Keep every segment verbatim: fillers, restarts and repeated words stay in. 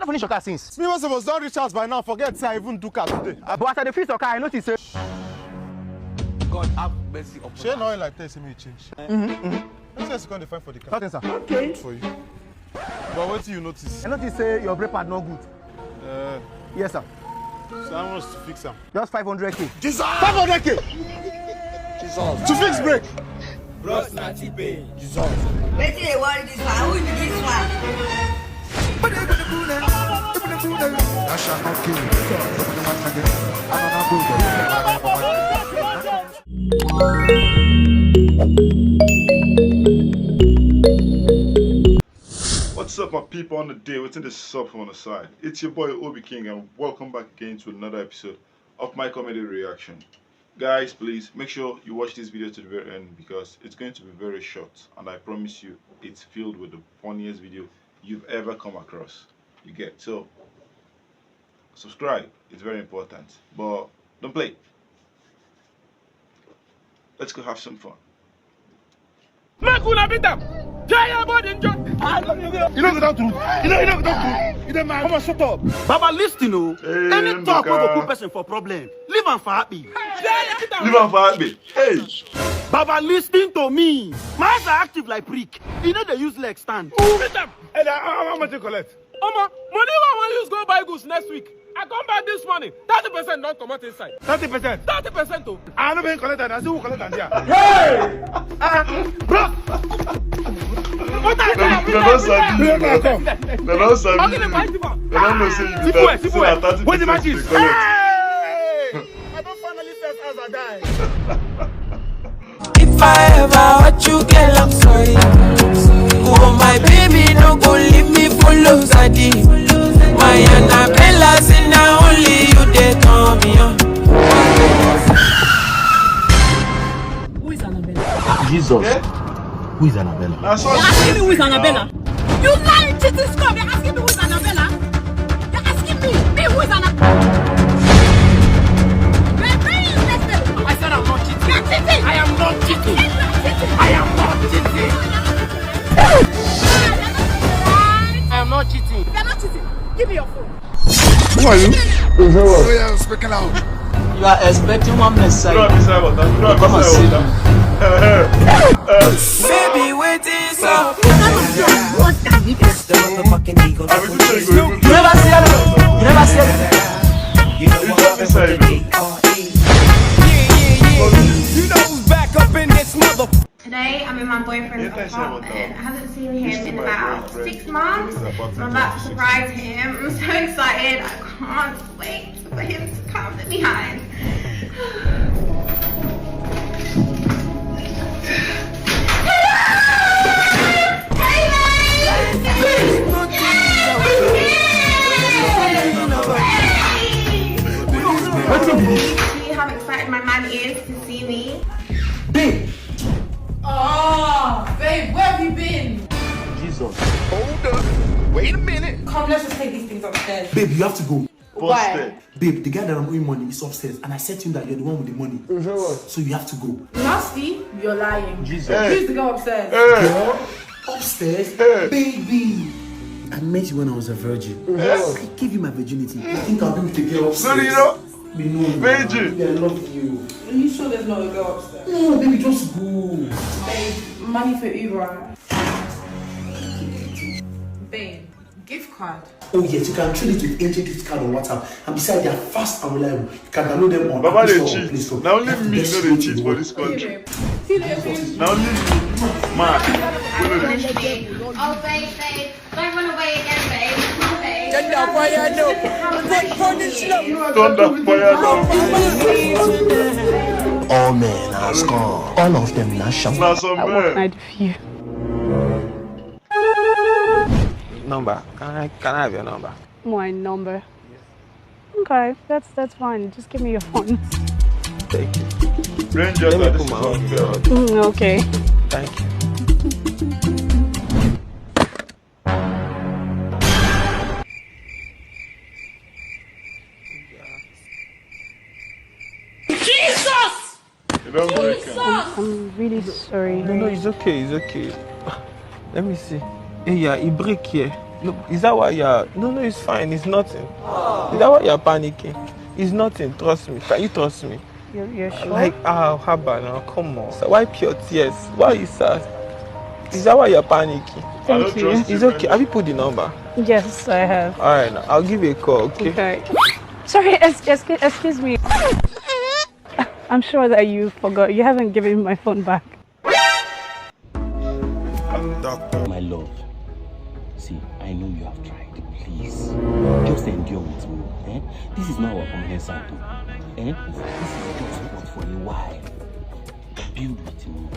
Finish your car since. Me wey suppose don reach house by now, forget say I even do car today. But as I dey finish your car, I notice say. God have mercy upon us. Shey na oil I tell say make you change? Mm-hmm. Wetin else you come dey find for the car? Nothing, sir. Okay. Good for you. But wetin you notice? I notice say your brake pad no good. Uh, Yes, sir. So how much to fix am? Just five hundred K. Jesus! Five hundred K! Jesus! To fix brake! Bros na T-Pain. Jesus! Wetin dey worry this one? Who be this one? What's up, my people on the day? Wetin dey sup on the side? It's your boy Obi King, and welcome back again to another episode of my comedy reaction. Guys, please make sure you watch this video to the very end because it's going to be very short, and I promise you it's filled with the funniest video you've ever come across. You get? So, subscribe, it's very important. But don't play. Let's go have some fun. Make una beat am. Tear your body, enjoy. You know the truth. You know, you know the truth. You dey mad. Come on, shut up. Baba, listen o. Hey, any talk wey go Nduka. Put person for problem, leave am for happy. Leave am for happy. Hey. Baba, listen to me. My eyes are active like brick. You know they use leg stand. Beat am. Hey, how, how much you collect? Omo, money wey I wan use go buy goods next week, I come back this morning, thirty percent don comot inside. Thirty percent? Thirty percent o. I no be collect am, I still collect am there. Hey! Ah, bro! What are you doing? Dem don sabi you, bro. Dem don sabi you. Dem don know say you be that. Say na thirty percent you dey collect. Hey! I don finally first as I die. If I ever hurt you, girl, I'm sorry. Oh, my baby, no go leave me for love, Zaddy. My Annabella, say na only you dey turn me on. Who is Annabella? Jesus. Eh? Who is Annabella? You're asking me who is Annabella? You lying, cheating scum! You're asking me who is Annabella? You're asking me? Me, who is Annabella? You're very interested. I said I'm not cheating. You're cheating. I am not cheating. You're cheating. I am not cheating. I am not cheating. You're not cheating. Give me your phone. Who are you? Who are you? Speaking out. You are expecting one Messiah. Throw am inside water. Throw am inside water. Baby, waiting so. What are you doing? The motherfucking Eagle. I will tell you. You never see it. You never see it. You know what happened to the D R E? You know who's back up in this mother. Today, I'm in my boyfriend's apartment. I haven't seen him in about six months. I'm about to surprise him. I'm so excited. I can't wait for him to come. Let me hide. Hey, babe! Hey! See how excited my man is to see me? Babe! Oh, babe, where have you been? Jesus. Hold up. Wait a minute. Come, let's just take these things upstairs. Babe, you have to go. Why? Babe, the guy that I'm owing money is upstairs, and I said to him that you're the one with the money. So you have to go. Nasty, you're lying. Jesus. Who's the girl upstairs? Girl upstairs? Baby. I met you when I was a virgin. I gave you my virginity. You think I'll be with a girl upstairs? Sorry, you know. Me, no, no, no. Virgin. Baby, I love you. Are you sure there's not a girl upstairs? No, baby, just go. Babe, money for Uber. Babe, gift card. Oh yes, you can trade it with Angel gift card on WhatsApp. And besides, they are fast and reliable. You can download them on Baba Apple Store or Play Store. Baba dey cheat. Na only me no dey cheat for this country. Okay, babe. See you later. Na only me. Man, who no dey cheat? Oh, babe, babe. Don't run away again, babe. Come on, babe. Thunder fire now. Thunder fire now. All men are scum. All of them na sham. Na some men. Number. Can I, can I have your number? My number? Okay, that's, that's fine. Just give me your phone. Thank you. Let me put my own. Mm, okay. Thank you. Jesus! You don break am. I'm, I'm really sorry. No, no, it's okay, it's okay. Let me see. Hey, yeah, e break here. No, is that why you're? No, no, it's fine. It's nothing. Is that why you're panicking? It's nothing. Trust me. Can you trust me? You're, you're sure? Like, ah, haba now. Come on. So wipe your tears. Why are you sad? Is that why you're panicking? Thank you. It's okay. Have you put the number? Yes, I have. All right, now I'll give you a call. Okay. Okay. Sorry, excuse, excuse me. I'm sure that you forgot. You haven't given me my phone back. My love, see, I know you have tried. Please, just endure with me. Eh? This is not our permanent site. Eh? This is just what for a while. Build with me.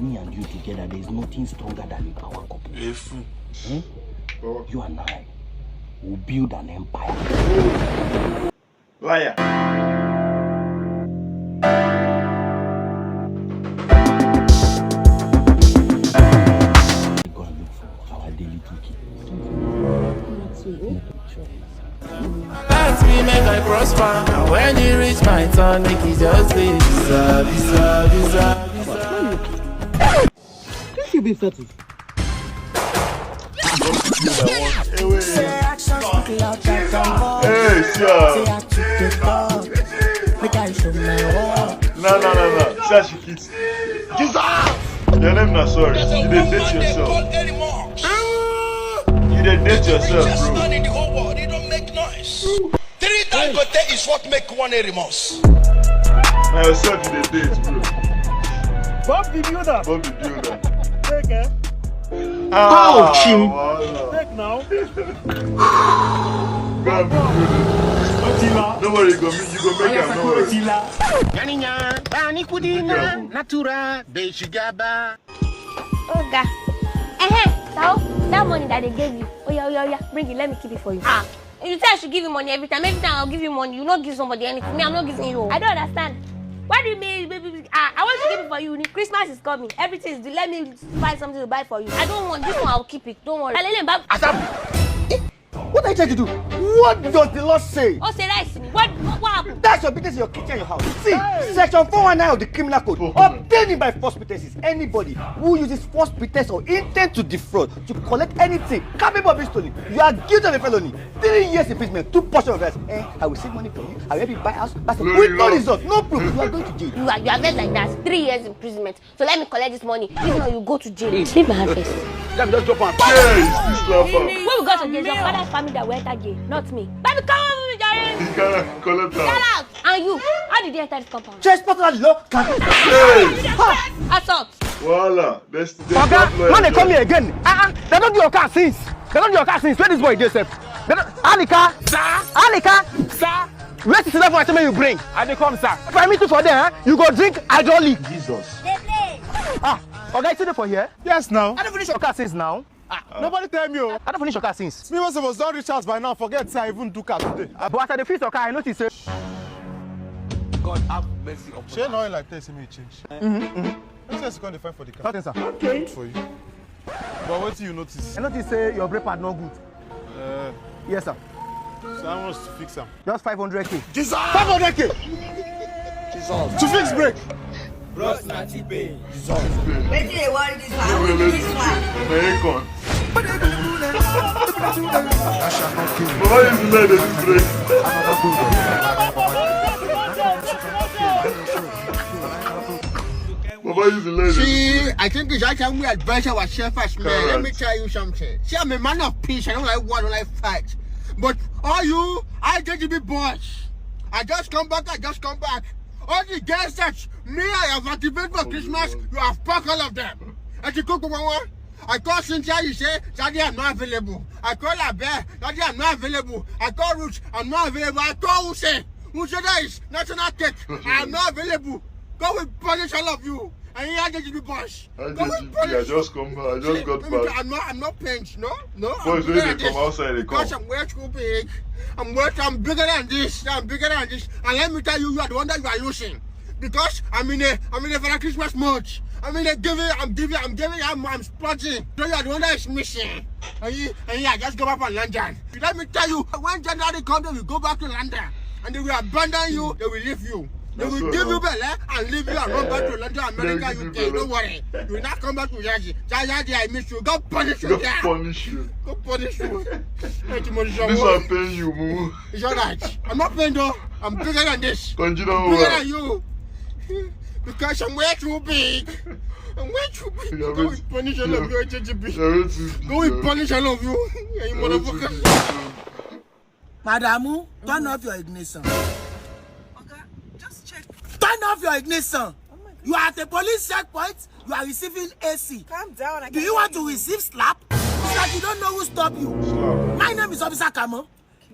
Me and you together, there is nothing stronger than a power couple. Eh? You and I will build an empire. Liar. Go and look for our daily two K. Let me make I prosper. And when you reach my turn, make it just be visa, visa, visa, visa. Can't you be settled? Hey, sir. No, no, no, no. See how she kiss. Jesus! Your name na sorry. You dey date yourself. You dey date yourself, bro. Three times go take is what make one a remorse. Na yourself you dey date, bro. Bob the builder. Bob the builder. Take eh. Ah, Ouch. Wahala. Take now. Bob the builder. No worry, you go make, you go make am, no worry. Yaninya, bani kudina, natura, de shigaba. Oga. Eh, so that money that they gave you. Oh yeah, oh yeah, oh yeah. Bring it. Let me keep it for you. Ah. You say I should give you money every time. Every time I'll give you money. You not give somebody anything. Me, I'm not giving you. I don't understand. What do you mean? Ah, I want to give it for you. Christmas is coming. Everything is due. Let me find something to buy for you. I don't want this one. I'll keep it. Don't worry. Alele, bab- What are you trying to do? What does the law say? Oh, say rice. What, what, what happened? That's your business in your kitchen and your house. See, section four one nine of the criminal code. Obtaining by false pretenses. Anybody who uses false pretense or intent to defraud to collect anything capable of being stolen, you are guilty of a felony. Three years imprisonment, two portion of rice. Eh, I will save money for you. I will help you buy house. That's with no result, no proof. You are going to jail. You are, you are led like that. Three years imprisonment. So let me collect this money. If not, you go to jail. Leave my hand first. Let me just drop one. Yes, this is not fun. When we go to jail, your father's family that will enter jail, not me. Baby, come over me, Jerry. You can collect Get that. Out. And you, how did you enter this compound? Trespass on the law. Hey, Assault. Wahala. There's, there's Oga, man, they come here again. Ah, ah, they don't do your car since. They don't do your car since. Where this boy dey sef? They don't. Anika, sir. Anika, sir. Where the silver I tell you bring? I dey come, sir. If I meet you for there, eh, you go drink hydraulic. Jesus. Ah, Oga, you still dey for here? Yes, now. I don't finish your car since now. Ah, nobody tell me. Oh. I don't finish your car since. Me was supposed to reach house by now. Forget say I even do car today. Ah, but as I dey finish your car, I notice say. God have mercy upon us. Shey na oil I tell say make you change. Mm-hmm, mm-hmm. Wetin else you come dey find for the car? Nothing, sir. Okay. Good for you. But wetin you notice? I notice say your brake pad no good. Uh, yes, sir. So how much to fix am? Just five hundred K. Jesus! Five hundred K! Jesus! To fix brake! Bros na T-Pain. Jesus! Wetin dey worry this one? Who be this one? Na Akon. Baba use him leg dey do brake. Baba use him leg dey do brake. See, I think it's high time we advise our shepherds, man. Let me tell you something. See, I'm a man of peace. I don't like war, I don't like fight. But all you I J G B boys, I just come back, I just come back. All the girls that me I have activated for Christmas, you have packed all of them. And you cook one one. I call Cynthia, you say, Daddy, I'm not available. I call Abel, Daddy, I'm not available. I call Ruth, I'm not available. I call Use, Use that is national cake. I'm not available. God will punish all of you. And you are going to be boss. God will punish. I just come back. I just got back. I'm not, I'm not pained, no? No, boys, when they come outside, they come. Because I'm way too big. I'm way, I'm bigger than this. I'm bigger than this. And let me tell you, you are the one that you are losing. Because I'm in a, I'm in a very Christmas mood. I'm in a giving, I'm giving, I'm giving, I'm, I'm splurging. So you are the one that is missing. And you, and you are just go back on London. Let me tell you, when January comes, they will go back to London. And they will abandon you, they will leave you. They will give you belle and leave you and run back to London, America, U K. Don't worry. You will not come back to Yaji. Yaji, I miss you. God punish you. God punish you. God punish you. This one paying you, mumu. It's all right. I'm not paying though. I'm bigger than this. Continue. I'm bigger than you. Because I'm way too big. I'm way too big. Go with punish all of you, H T B. Go with punish all of you. You motherfucker. Madamu, turn off your ignition. Oga, just check. Turn off your ignition. Oh my God. You are at a police checkpoint. You are receiving A C. Calm down. Do you want to receive slap? It's like you don't know who stopped you. My name is Officer Kamo,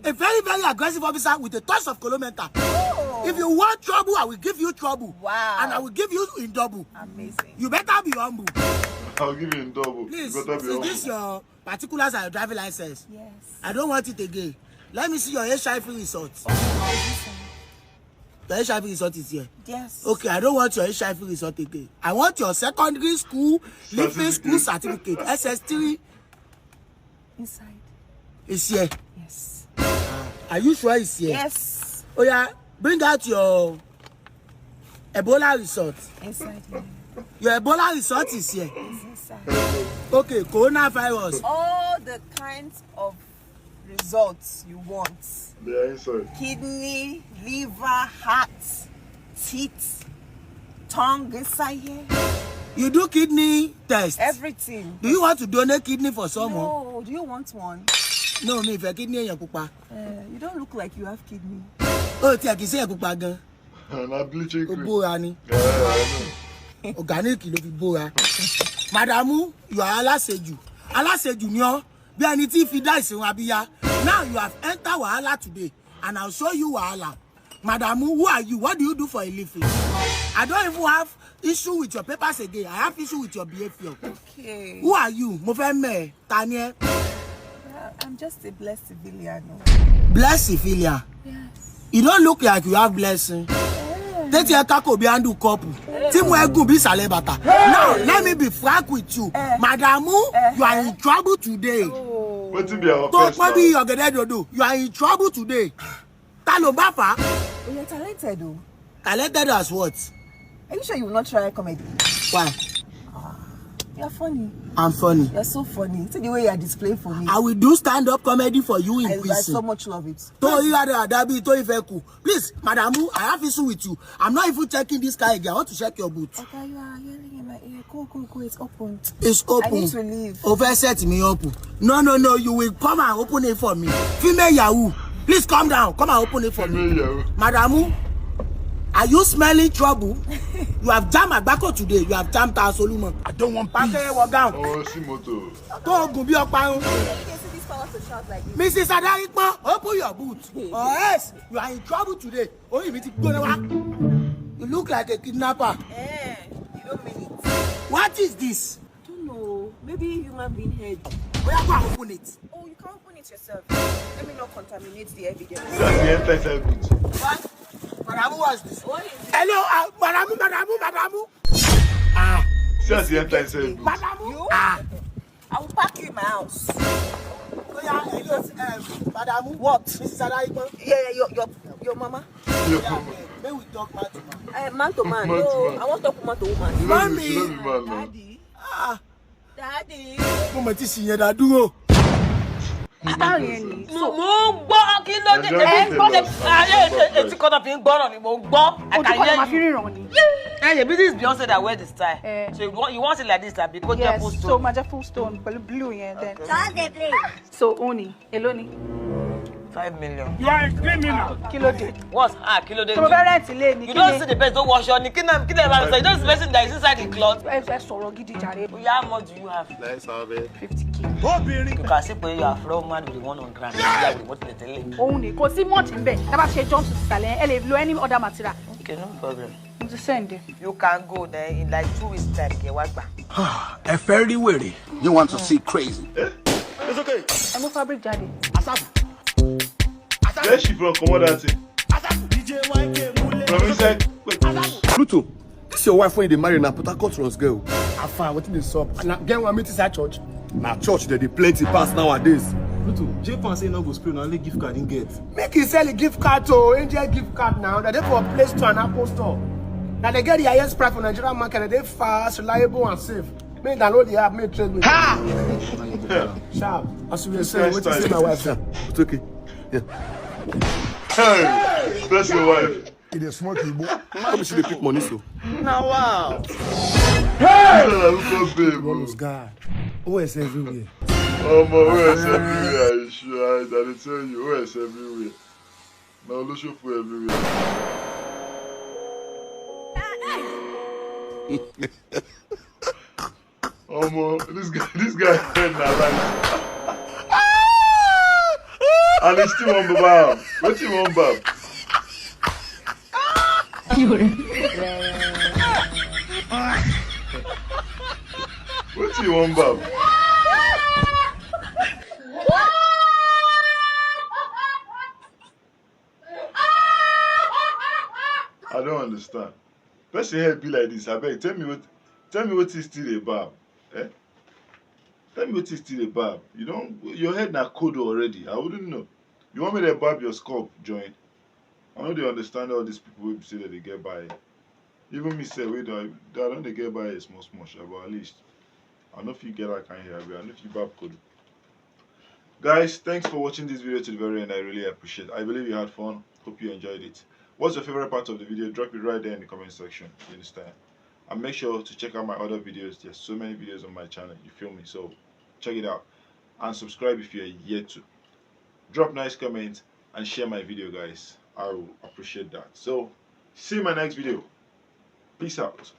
a very, very aggressive officer with a touch of Kolomenta. Oh. If you want trouble, I will give you trouble. Wow. And I will give you in double. Amazing. You better be humble. I'll give you in double. Please, is this your particulars and your driving license? Yes. I don't want it again. Let me see your H I V result. Your H I V result is here. Yes. Okay, I don't want your H I V result again. I want your secondary school, leaving school certificate, S S three. Inside. It's here. Yes. Are you sure it's here? Yes. Oh yeah, bring out your Ebola result. Inside here. Your Ebola result is here. It's inside. Okay, coronavirus. All the kinds of results you want. They are inside. Kidney, liver, heart, teeth, tongue inside here. You do kidney test? Everything. Do you want to donate kidney for someone? No, do you want one? No, mi fẹ́ kidney èèyàn pupa. Eh, you don't look like you have kidney. Oh, tí a kì í ṣe èèyàn pupa gan. Na bleaching cream. Ó bóra ni. Eh, I know. Organic ló fi bóra. Madamu, you are aláṣejù. Aláṣejù ni ọ́. Bí ẹni tí fi dá ìsìn wọn abíyá. Now you have entered wahala today, and I'll show you wahala. Madamu, who are you? What do you do for a living? I don't even have issue with your papers again. I have issue with your behavior. Okay. Who are you? Mo fẹ́ mọ̀ ẹ́. Ta ni ẹ́? Well, I'm just a blessed civilian. Oh. Blessed civilian? Yes. You don't look like you have blessing. Tẹ́tí ẹ ká kò bí handle cup. Tí mo ẹ gùn bí ìsàlẹ̀ bàtà. Now, let me be frank with you. Eh. Madamu, eh, you are in trouble today. Oh. Wetin be our first? Tó pọ́n bí ọ̀gẹ̀dẹ̀ dòdò, you are in trouble today. Ta ló bá fà á? Oh, you're talented, though. Talented as what? Are you sure you will not try comedy? Why? You're funny. I'm funny. You're so funny. See the way you are displaying for me. I will do stand-up comedy for you in prison. I so much love it. Tó yí rárá dàbí tó ìfẹ́ kù. Please, Madamu, I have issue with you. I'm not even checking this car again. I want to check your boot. Okay, you are yelling in my ear. Go, go, go. It's open. It's open. I need to leave. O fẹ́ set me up. No, no, no. You will come and open it for me. Female Yahoo. Please come down. Come and open it for me. Female Yahoo. Madamu, are you smelling trouble? You have jammed Agbako today. You have jammed Tao Solomon. I don't want peace. Pàṣẹ wọ gown. Oh, see motor. Tó o gùn bí ọparun. You can see this power to shout like this. Missus Adarikpon, open your boot. Or else, you are in trouble today. Orí mi ti gbóná wá. You look like a kidnapper. Eh, you don't mean it. What is this? I don't know. Maybe human being head. Oya, go and open it. Oh, you can open it yourself. Let me not contaminate the evidence. That's the entire evidence. What? Madamu, what's this? What is it? Hello, uh, Madamu, Madamu, Madamu. Ah. That's the entire evidence. Madamu. You? Ah. I will pack you in my house. Oya, hello, um, Madamu. What? Missus Adarikpon. Yeah, yeah, your, your, your mama. Your mama. May we talk man to man. Eh, man to man. Man to man. No, I wan talk woman to woman. Mommy. Daddy. Ah. Daddy. Mo mọ̀ tí sì yẹn dá dúró. Báwo yẹn ni? Mo, mo ń gbọ́ kí ló dé. Ẹ ń gbọ́. Ayé etí kan náà fi ń gbọ́ràn ni mo ń gbọ́. Ojú kan náà máa fi ríran ni. Ẹ yẹ bí this Beyonce that wear the style. Eh. So you want, you want it like this, like, because yes, full stone. So máa jẹ́ full stone pẹ̀lú blue yẹn then. Just dey play. So, òun ni, èló ni? Five million. You are a criminal. Kí ló dé? What's, ah, kí ló dé? Tó o fẹ́ rent ilé ni, you don't see the person tó wọṣọ ni. Kí náà, kí náà bá mi sọ? You don't see the person that is inside the cloth? Ẹ, ẹ sọ̀rọ̀ gidi jàre. Oya, how much do you have? Let's have it. Fifty K. Obìnrin. You can see pé you are from man with the one on ground. Yeah, with what they tell you. Òun ni, kò sí much ń bẹ̀. Tá a bá ṣe jump suit ìsàlẹ̀ yẹn, ẹ lè lo any other material. Okay, no problem. Mo ti send ẹ. You can go then in like two weeks time, kẹ́ wá gbà. Ẹ fẹ́ rí wèrè. You want to see crazy? It's okay. Ẹ mú fabric jáde. Asap. Where she from? Comot that thing. Asap. D J Y K Mule. From inside. Pluto, this your wife wey you dey marry na Port Harcourt Ross girl. Afa, wetin dey sup? Na girl wan meet inside church? Na church dem dey plenty pass nowadays. J Pan say no go spray, na only gift card him get. Make you sell a gift card to Angel gift card now. That they for Play Store and Apple Store. Now they get the highest price for Nigerian market. They fast, reliable, and safe. Make download the app, make trade with. Sharp. As we were saying, what you say, my wife? Sir? It's okay. Yeah. Hey, bless your wife. It is smart, you boy. Come see the pick money so. Now wow. Hey, look at babe. One is God. O S everywhere. Omo, O S everywhere. I sure, I, I dey tell you, O S everywhere. Now lotion for everywhere. Omo, this guy, this guy friend na life. And he still wan baba am. Wetin he wan bab? Wetin he wan bab? I don't understand. Person head be like this. Abeg, tell me what, tell me what is still a bab. Eh? Tell me what is still a bab. You don't, your head na code already. I wouldn't know. You want me to bab your scalp join? I no dey understand all these people wey be say that they get by. Even me sef, wey don, I don dey get by a small small sha, but at least I no fit get that kind hair. I no fit bab code. Guys, thanks for watching this video to the very end. I really appreciate it. I believe you had fun. Hope you enjoyed it. What's your favorite part of the video? Drop it right there in the comment section. You understand? And make sure to check out my other videos. There's so many videos on my channel. You feel me? So check it out. And subscribe if you're yet to. Drop nice comments and share my video, guys. I will appreciate that. So see you in my next video. Peace out.